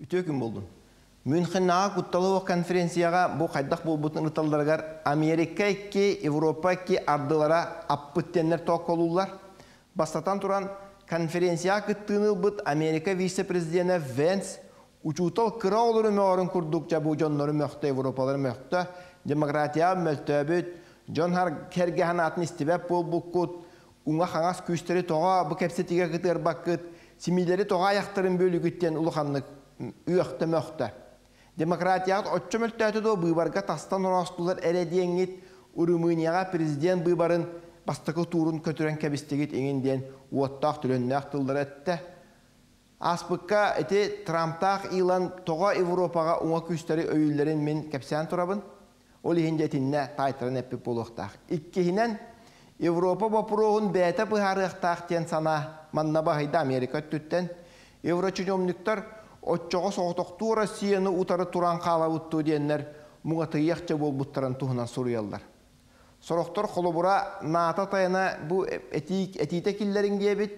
Үтүө күн буоллун. Мюнхеннааҕы кутталы суох конференцияҕа бу хайдах буолбутун ырыталларыгар Америка икки, Европа икки ардылара аппыт диэннэр тоокколууллар. Бастатан туран, конференцияҕа кыттыыны ылбыт Америка вице-президенэ Венс учуутал кыра оҕолору мөҕөрүн курдук дьэ бу дьоннору мөхтө, европалары мөхтө, демократияҕа мөлтөөбүт, дьон кэргэ санаатын истибэт буолбуккут, уҥа-хаҥас күүстэри тоҕо бу кэпсэтиигэ кытыарбаккыт, симиилэри тоҕо айахтарын бөлүгүт диэн улаханнык үөхтэ-мөхтө. Демократияҕыт оччо мөлтөөтө дуо быыбарга тастан ороостулар эрэ диэҥҥит Румынияҕа президент быыбарын бастакы туурун көтүрэн кэбистигит иҥин диэн уоттаах-төлөннөөх тыллары эттэ. Ааспыкка ити Трамптаах Илон тоҕо Европаҕа уҥа күүстэри өйүүллэрин мин кэпсээн турабын. Ол иһин дьэ итиннэ таайтаран эппит буолуохтаах. Иккиһинэн, Европа боппуруоһун бэйэтэ быһаарыахтаах диэн санаа манна баһыйда Америка өттүттэн. Еврочиномниктар оччоҕо соҕотохтуу Россияны утары туран хаалабыт дуо диэннэр муҥатыйыахча буолбуттарын туһунан суруйаллар. Сорохтор холобура НАТО тайана бу этии, этиитэ киллэриҥ диэбит,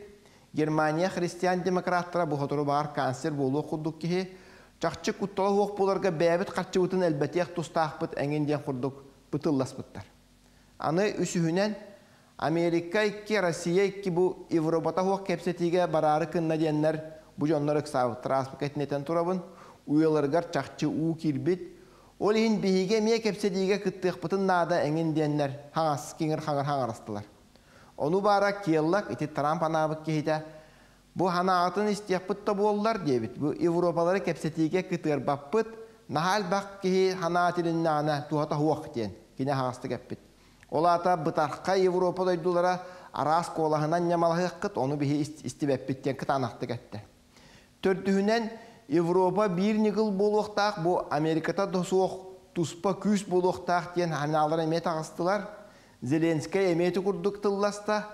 Германия христиан-демократтара бу сотору баар канцлер буолуох курдук киһи, чахчы куттала суох буоларга бэйэбит харчыбытын элбэтиэх тустаахпыт эҥин диэн курдук бытылласпыттар. Аны үсүһүнэн, Америка икки, Россия икки бу Европата суох кэпсэтиигэ бараары кынна диэннэр бу дьоннор ыксаабыттар ааспыкка итинэтэн турабын, уйаларыгар чахчы уу киирбит, ол иһин биһиги эмиэ кэпсэтиигэ кыттыахпытын наада эҥин диэннэр хаҥас киҥир-хаҥыр хаҥарастылар. Ону баара Келлак ити Трамп анаабыт киһитэ бу ханаатын истиэхпит да буоллар диэбит. Бу Европалары кэпсэтиигэ кытыарбаппыт, наһаа элбэх киһи санаа тилиннэҕинэ туһата суох диэн кини аһаҕастык эппит. Ол аата бытархай Европа дойдулара араас куолаһынан ньамалаһыаххыт, ону биһи истибэппит диэн кытаанахтык эттэ. Төрдүһүнэн, Европа биир ньыгыл буолуохтаах, бу Америката да суох туспа күүс буолуохтаах диэн санаалар эмиэ таҕыстылар. Зеленскэй эмиэ ити курдук тылласта.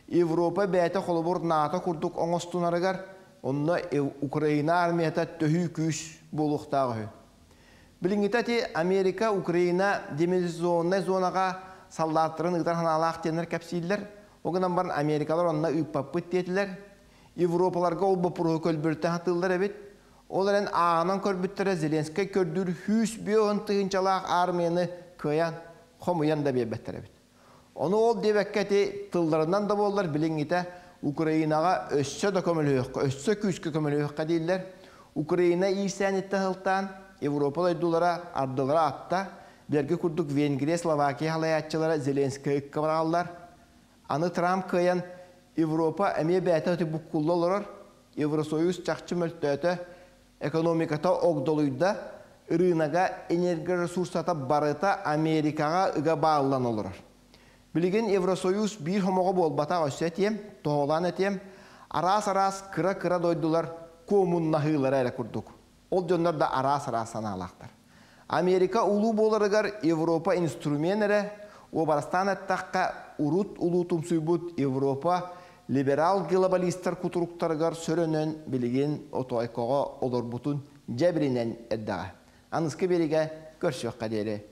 Европа бэйэтэ холобур НАТО курдук оҥостунарыгар, онно Украина армията төһүү күүс буолуохтаах үһү. Билиҥҥитэ ити Америка Украина демилитаризованнай зонаҕа саллааттарын ыытар санаалаах диэннэр кэпсииллэр. Ол гынан баран Америкалар онно ыыппаппыт диэтилэр. Европаларга ол боппуруоһу көлбөрүтэ сатыыллар эбит. Ол эрэн ааҕынан көрбүттэрэ Зеленскэй көрдүүр 150 тыһыынчалаах аармыйаны кыайан, хомуйан да биэрбэттэр эбит. Ону ол диэбэккэ ити тылларынан да буоллар билиҥҥитэ Украинаҕа өссө да көмөлөһүөххэ, өссө күүскэ көмөлөһүөххэ дииллэр. Украина иирсээниттэн сылтаан Европа дойдулара ардылара атта, билэргэ курдук Венгрия, Словакия салайааччылара Зеленскэй ыкка бараллар. Аны Трамп кыайан Европа эмиэ бэйэтэ буккулла олорор, Евросоюз чахчы мөлтөөтө, экономиката огдолуйда, ырыынага энергоресурсата барыта Америкаҕа ыга бааллан олорор. Билигин Евросоюз биир хомоҕо буолбатах өссө этиэм, тоһоҕолоон этиэм, араас-араас кыра-кыра дойдулар куомуннаһыылара эрэ курдук. Ол дьоннор да араас-араас санаалаахтар. Америка улуу буоларыгар Европа инструмент эрэ, уобарастаан эттэххэ, урут улуутумсуйбут Европа либерал глобалистар кутуруктарыгар сөрөнөн билигин отоойкоҕо олорбутун дьэбиринэн эрдэҕэ. Аныскы биэригэ көрсүөххэ диэри.